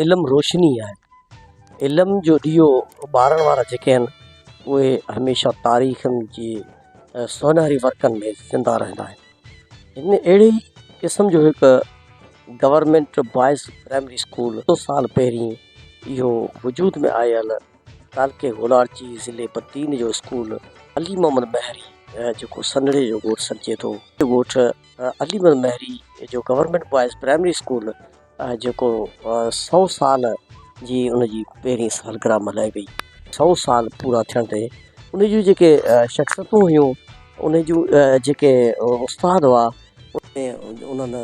علم روشني آهي. علم جو ڏيئو ٻارڻ وارا جيڪي آهن اهي هميشه تاريخن جي سونهري ورقن ۾ زنده رهندا آهن. هن اهڙي ئي قسم جو هڪ گورنمينٽ بوائز پرائمري اسڪول سو سال پهرين اهو وجود ۾ آيل تعلقي گولاڙچي ضلعي بدين جو اسڪول علي محمد مهري جيڪو سنهڙي جو ڳوٺ سڏجي ٿو ڳوٺ علي محمد مهري جو گورنمينٽ بوائز پرائمري اسڪول جيڪو سئو سال جي ان جي پهرين سالگرهه ملهائي وئي. سئو سال پورا ٿيڻ تي ان جون جيڪي شخصيتون هيون ان جون جيڪي استاد هئا انهن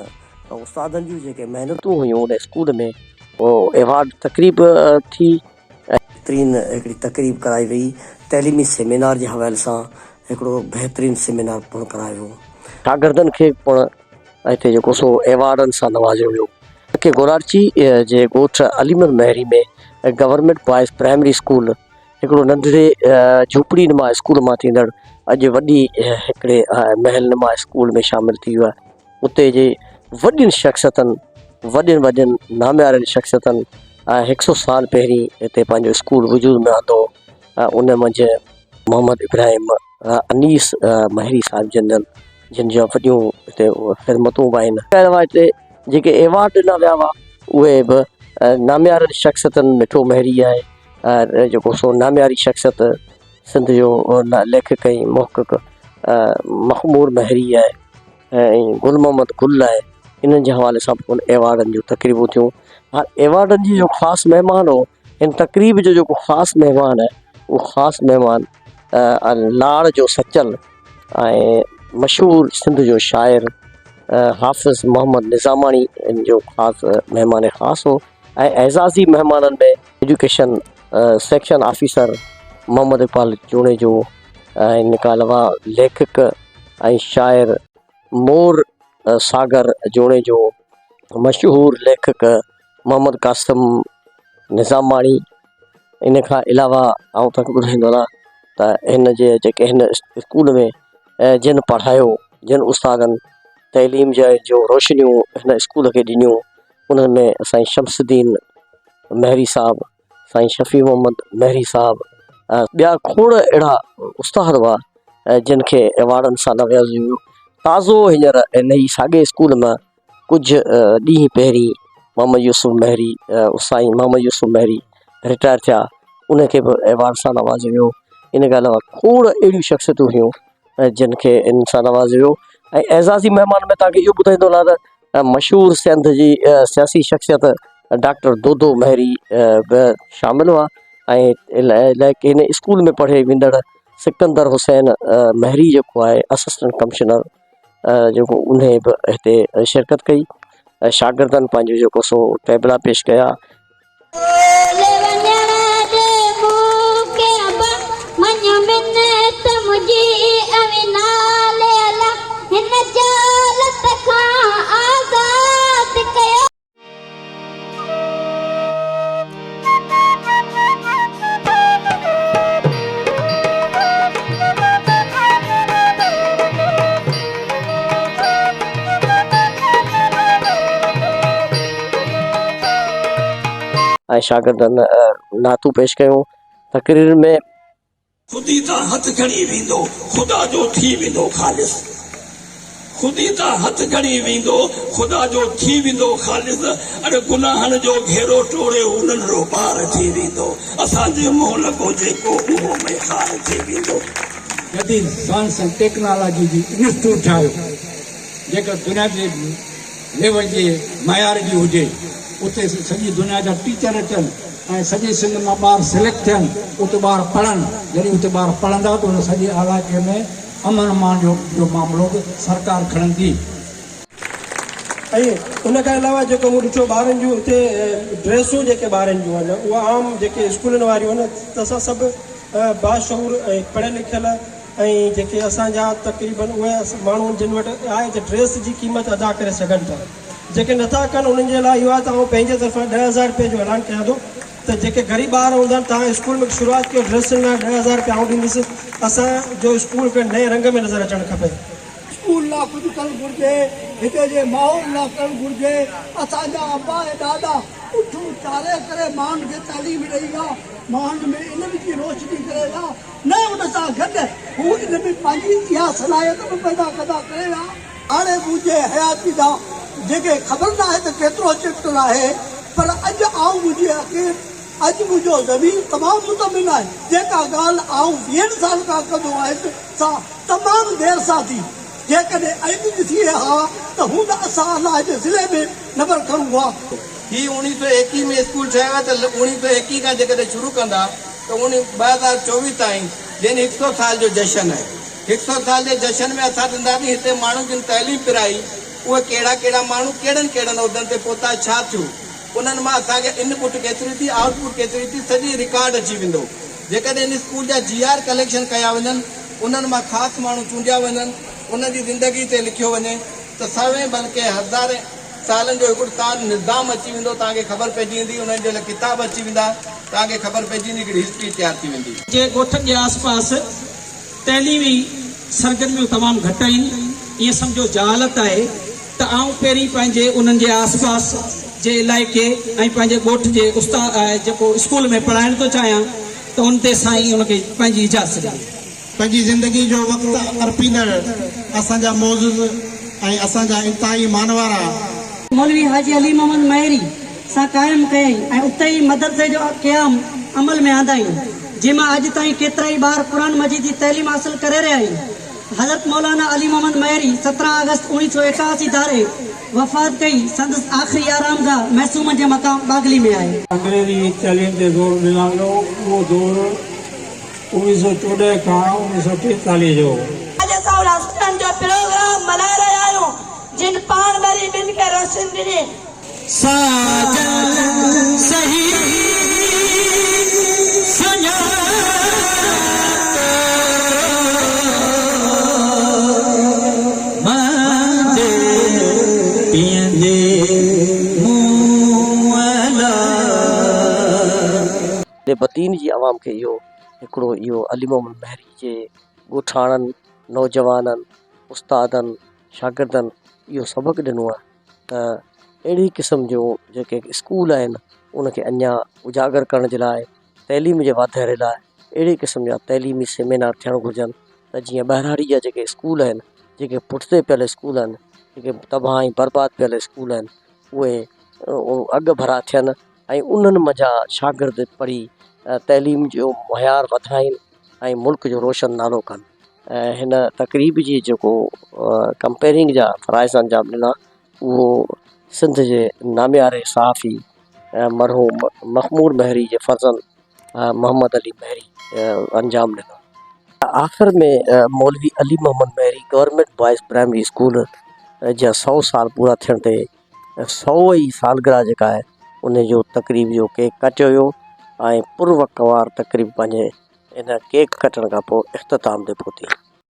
استادن جون جيڪي محنتون هيون ان اسڪول ۾ اهو ايوارڊ تقريب ٿي. بهترين هڪڙي تقريب ڪرائي وئي. تعليمي سيمينار جي حوالي سان هڪڙو بهترين سيمينار پڻ ڪرايو ويو. شاگردن کي پڻ هتي جيڪو سو ايوارڊن سان نوازيو ويو. ڪي گولاڙچي جي ڳوٺ Ali Muhammad Mehri ۾ government boys primary school هڪڙو ننڍڙي جهوپڙي نما اسڪول مان ٿيندڙ اڄ وڏي هڪڙي محل نما اسڪول ۾ شامل ٿي ويو آهي. اتي جي وڏين شخصيتن وڏين وڏين ناميارين شخصيتن هڪ سو سال پهرين هتي پنهنجو اسڪول وجود ۾ آندو ان منجهه محمد ابراهيم انيس مهري صاحب جن جن جون وڏيون هتي خدمتون به آهن. هتي جيڪي ايوارڊ ڏنا ويا هئا اهي به ناميارن شخصيتن مٺو مهري آهي جيڪو سو نامياري شخصيت سنڌ جو ليکڪ ۽ محقق مخمور مهري آهي ۽ گل محمد گل آهي انهن جي حوالي سان به ايوارڊن جون تقريبون ٿيون هاڻ ايوارڊن جي جو خاص مهمان هو هن تقريب جو جيڪو خاص مهمان آهي اهو خاص مهمان لاڙ جو سچل ۽ مشهور سنڌ جو شاعر حافظ محمد نظاماڻي ان جو خاص مهمان خاص هو ۽ اعزازي مهمانن ۾ education section officer Muhammad Iqbal Junejo ۽ ان کان علاوه ليکڪ ۽ شاعر مور ساگر جوڻيجو، مشهور ليکڪ محمد قاسم نظاماڻي، ان کان علاوه آئون توهان کي ٻڌائيندو هلان ته هن جي جيڪي هن اسڪول ۾ جن پڙهايو جن استادن تعليم جا جو روشنيون هن اسڪول کي ڏنيون انهن ۾ سائين شمس الدين مهري صاحب سائين شفيع محمد مهري صاحب ۽ ٻيا کوڙ اهڙا استاد هئا جن کي ايوارڊن سان نوازيو ويو. تازو هينئر ان ئي ساڳئي اسڪول مان ڪجهه ڏينهن پهرين محمد يوسف مهري سائين محمد يوسف مهري رٽائر ٿيا ان کي به ايوارڊ سان نوازيو ويو. ان کان علاوه کوڙ اهڙيون شخصيتون هيون جن کي ان سان نوازيو ويو ۽ اعزازي مهمان ۾ توهان کي اهو ٻڌائيندو هلان ته مشهور سنڌ جي سياسي شخصيت ڊاڪٽر دودو مهري به شامل هئا ۽ هن اسڪول ۾ پڙهي ويندڙ سڪندر حسين مهري جيڪو آهي اسسٽنٽ ڪمشنر جيڪو انهي به هتي شرڪت ڪئي ۽ شاگردن پنهنجو جيڪو سو ٽيبلا پيش ڪيا. ۽ شاگردن نعتون پيش ڪيون. تقرير ۾. خودي تان هٿ کڻي ويندو، خدا جو ٿي ويندو خالص. خودي تان هٿ کڻي ويندو، خدا جو ٿي ويندو خالص. اڙي گناهن جو گهيرو ٽوڙي هو ننڍڙو ٻار ٿي ويندو. اسان جي منهن لڳو جيڪو اهو ميخار ٿي ويندو. جديد سائنس ۽ ٽيڪنالاجي جي انسٽيٽيوٽ ٺاهيو جيڪا دنيا جي ليول جي معيار جي هجي اتي سڄي دنيا جا ٽيچر اچن ۽ سڄي سنڌ مان ٻار سليڪٽ ٿين اتي ٻار پڙهن جڏهن اتي ٻار پڙهندا ته ان سڄي علائقي ۾ امن امان جو جو معاملو به سرڪار کڻندي. ۽ ان کان علاوه جيڪو مون ڏٺو ٻارن جون اتي ڊريسون جيڪي ٻارن جون آهن اهي عام جيڪي اسڪولن واريون آهن ته اسان سڀ باشعور ۽ پڙهيل لکيل ۽ جيڪي اسان جا تقريبن اهي ماڻهو جن وٽ آهي ته ڊريس جي قيمت ادا ڪري سگهن ٿا جيڪي نٿا ڪن انهن جي لاء اهو آهي ته آئون پنهنجي طرفان 10,000 رپين جو اعلان ڪيان ٿو ته جيڪي غريب ٻار هوندا آهن توهان اسڪول ۾ شروعات ڪيو ڊريسن لاء 10,000 رپيا آئون ڏيندس اسان جو اسڪول هڪ نئين رنگ ۾ نظر اچڻ کپي. اسڪول لاء ڪجهه ڪرڻ گهرجي، هتي جي ماحول لاء ڪرڻ گهرجي، اسان جا ابا ۽ ڏاڏا اٺون چاري ڪري ماڻهن کي تعليم ڏئي ويا، ماڻهن ۾ علم جي روشني ڪري ويا، نه ان سان گڏ هو ان ۾ پنهنجي اها صلاحيت به پيدا ڪندا ڪري ويا. هاڻي منهنجي حياتي جا جيڪي خبر ناهي ته ڪيترو چيپٽر آهي پر اڄ آئون منهنجي اکين اڄ منهنجو ضمير تمام مطمئن آهي جيڪا ڳالهه آئون ويهن سالن کان ڪندو آهيس سا تمام دير سان ٿي جيڪڏهن اڄ ٿئي ها ته هوند اسان الله جي ضلعي ۾ نمبر کڻون ها. هي اوڻيهه سو ايڪيهه ۾ اسڪول ٺهيو آهي ته اوڻيهه سو ايڪيهه کان جيڪڏهن شروع ڪندا ته 2024 تائين جنهن هڪ سو سال جو جشن آهي. هڪ سو سال جي جشن ۾ اسان ڏنداسين هتي ماڻهن جن تعليم پرائي اهي ڪهڙا ڪهڙا ماڻهو ڪهڙن ڪهڙن عهدن تي پهتا ڇا ٿيو انهن مان اسان کي ان پٽ ڪيتري ٿي آئوٽ پٽ ڪيتري ٿي سڄي رڪارڊ اچي ويندو جيڪڏهن ان اسڪول جا جي آر ڪليڪشن ڪيا وڃن انهن مان خاص ماڻهو چونڊيا وڃن انهن جي زندگي تي لکيو وڃي ته سوين بلڪه هزارين سالن جو هڪڙو تان نظام اچي ويندو توهان کي خبر پئجي ويندي انهن جي لاء ڪتاب اچي ويندا توهان کي خبر پئجي ويندي هڪڙي هسٽري تيار ٿي ويندي. جي ڳوٺن جي آس پاس تعليمي سرگرميون تمام گهٽ آهن، ائين سمجهو جهالت آهي ته آئون پهرين پنهنجي انهن جي آس پاس جي علائقي ۽ پنهنجي ڳوٺ جي استاد جيڪو اسڪول ۾ پڙهائڻ ٿو چاهيان ته ان تي سائين ان کي پنهنجي اجازت ڏني. پنهنجي زندگي جو وقت ارپيندڙ اسان جا معزز ۽ اسان جا انتهائي مانوارا. مولوي حاجي علي محمد مهيري سان قائم ڪيائين ۽ اتي ئي مدرسي جو قيام عمل ۾ آندائين، جنهن مان اڄ تائين ڪيترائي ٻار قرآن مجيد جي تعليم حاصل ڪري رهيا آهن. حضرت مولانا علي محمد مهيري 17 آگسٽ 1981 ڌاري وفات ڪئي، سندس آخري آرامگاهه معصومن جي مقام ٻاگهلي ۾ آهي. انگريزي تعليم تي زور ڏنو ويو، اهو دور 1914 کان 1943 جو هو. اڄ اسان انهن هستين جو پروگرام ملهائي رهيا آهيون جن پاڻ مري ٻين کي روشني ڏني. ساجن صحيح سڃاتو منهنجي پيئندي مون لاء. بدين جي عوام کي اهو هڪڙو اهو علي محمد مهري جي ڳوٺاڻن، نوجوانن، استادن، شاگردن اهو سبق ڏنو آهي ته اهڙي قسم جون جيڪي اسڪول آهن ان کي اڃا اجاگر ڪرڻ جي لاء تعليم جي واڌاري لاء اهڙي قسم جا تعليمي سيمينار ٿيڻ گهرجن ته جيئن ٻهراڙي جا جيڪي اسڪول آهن جيڪي پٺتي پيل اسڪول آهن جيڪي تباهه ۽ برباد پيل اسڪول آهن اهي اڳ ڀرا ٿين ۽ انهن منجهان شاگرد پڙهي تعليم جو معيار وڌائين ۽ ملڪ جو روشن نالو ڪن ۽ هن تقريب جي جيڪو ڪمپيئرنگ جا فرائض انجام ڏنا اهو سنڌ جي نامياري صحافي مرحوم مخمور مهري جي فرزند محمد علي مهري انجام ڏنو. آخر ۾ مولوي Ali Muhammad Mehri government boys primary school جا سئو سال پورا ٿيڻ تي سئو ئي سالگرهه جيڪا آهي ان جو تقريب جو ڪيڪ ڪٽيو ويو ۽ پروقار تقريب پنهنجي ان ڪيڪ ڪٽڻ کان پوء اختتام تي پهتي.